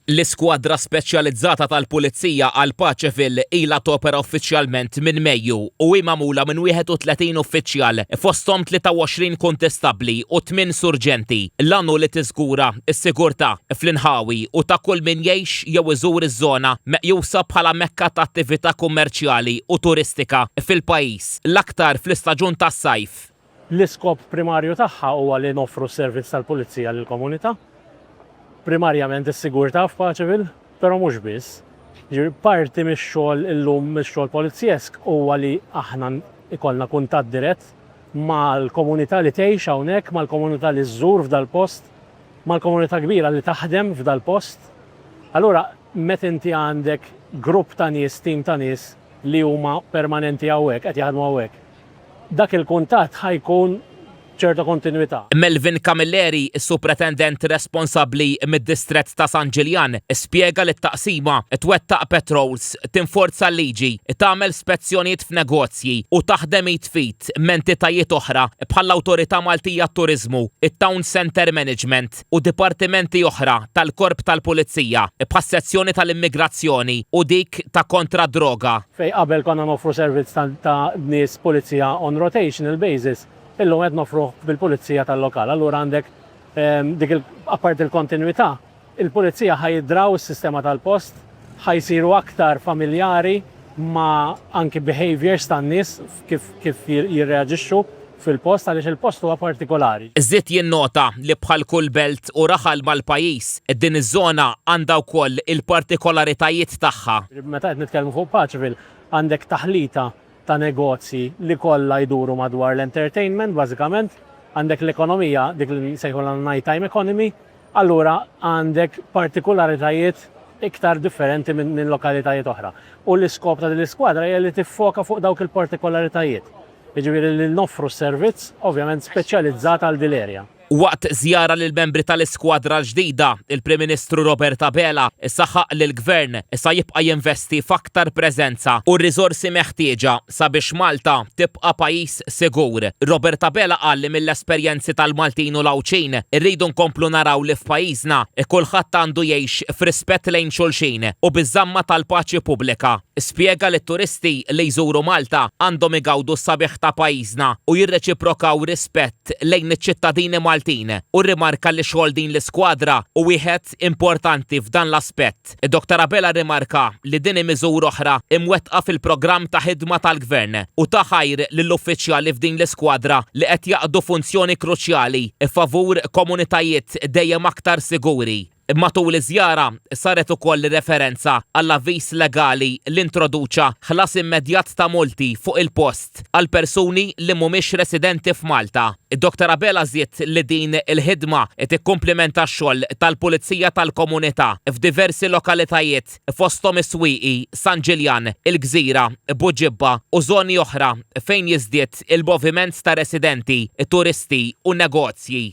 L-iskwadra speċjalizzata tal-Pulizija għal Paceville ilha topera uffiċjalment minn Mejju u hi magħmula minn 31 uffiċjal, fosthom 23 kuntestabbli u tmien surġenti. L-għan hu li tiżgura s-sigurtà fl-inħawi u ta' kull min jgħix jew iżur iż-żona meqjusa bħala mekka ta' attività kummerċjali u turistika fil-pajjiż, l-aktar fl-istaġun tas-sajf. L-iskop primarju tagħha huwa li noffru s-servizz tal-pulizija lill-komunità, primarjament is-sigurtà f'Paceville, però mhux biss. Jiġifieri parti mix-xogħol illum mix-xogħol polizjesk huwa li aħna ikollna kuntatt dirett mal-komunità li tgħix hawnhekk, mal-komunità li żżur f'dal-post, mal-komunità kbira li taħdem f'dal-post. Allura meta inti għandek grupp ta' nies, tim ta' nies li huma permanenti hawnhekk, qed jaħdmu hawnhekk, Dak il-kuntatt ħa jkun b'ċerta kontinwità. Melvin Camilleri, is-Supretendent responsabbli mid-Distrett ta' San Ġiljan, spjega li t-taqsima twettaq patrols, tinforza l-liġi, tagħmel spezzjonijiet f'negozji u taħdem id f'id m'entitajiet oħra bħall-Awtorità Maltija għat-Turiżmu, it-Town Centre Management u dipartimenti oħra tal-Korp tal-Pulizija bħas-Sezzjoni tal-Immigrazzjoni u dik ta' Kontra d-Droga. Fejn qabel konna noffru servizz ta' nies pulizija on rotational basis, illum qed noffruh bil-pulizija tal-lokal. Allura għandek dik il, apparti l-kontinwità, il-pulizija ħa jidraw is-sistema tal-post, ħa jsiru aktar familjari ma' anki behaviours tan-nies kif kif jirreaġixxu fil-post għaliex il-post huwa partikolari. Żied jinnota li bħal kull belt u raħal mal-pajjiż, din iż-żona għandha wkoll il-partikolaritajiet tagħha. Meta qed nitkellmu fuq Paceville, għandek taħlita ta' negozji li kollha jduru madwar l-entertainment bażikament, għandek l-ekonomija, dik li nsejħulha night time economy, allura għandek partikolaritajiet iktar differenti minn lokalitajiet oħra. U l-iskop ta' din l-iskwadra hija li tiffoka fuq dawk il-partikolaritajiet. Jiġifieri li noffru s-servizz, ovvjament speċjalizzat għal din l-area. Waqt żjara lill-membri tal-iskwadra l-ġdida, il-Prim Ministru Robert Abela saħaq li l-Gvern sa jibqa' jinvesti f'aktar preżenza u r-riżorsi meħtieġa sabiex Malta tibqa' pajjiż sigur. Robert Abela qal li mill-esperjenzi tal-Maltin u l-Għawdxin irridu nkomplu naraw li f'pajjiżna kulħadd għandu jgħix f'rispett lejn xulxin u biż-żamma tal-paċi pubblika. Spjega li t-turisti li jżuru Malta għandhom igawdu s-sabiħ ta' pajjiżna u jirreċiprokaw rispett lejn iċ-ċittadini Maltin u rrimarka li xogħol din l-iskwadra hu wieħed importanti f'dan l-aspett. Dottor Abela rrimarka li din hi miżura oħra imwettqa fil-programm ta' ħidma tal-Gvern u ta ħajr lill-uffiċjali f'din l-iskwadra li qed jaqdu funzjoni kruċjali favur komunitajiet dejjem aktar siguri. Matul iż-żjara saret ukoll referenza għall-avviż legali li introduċa ħlas immedjat ta' multi fuq il-post għal persuni li mhumiex residenti f'Malta. Dottor Abela żied li din il-ħidma tikkumplimenta x-xogħol tal-Pulizija tal-Komunità f'diversi lokalitajiet fosthom is-Swieqi, San Ġiljan, il-Gżira, Buġibba u żoni oħra fejn jiżdied il-moviment ta' residenti, turisti u negozji.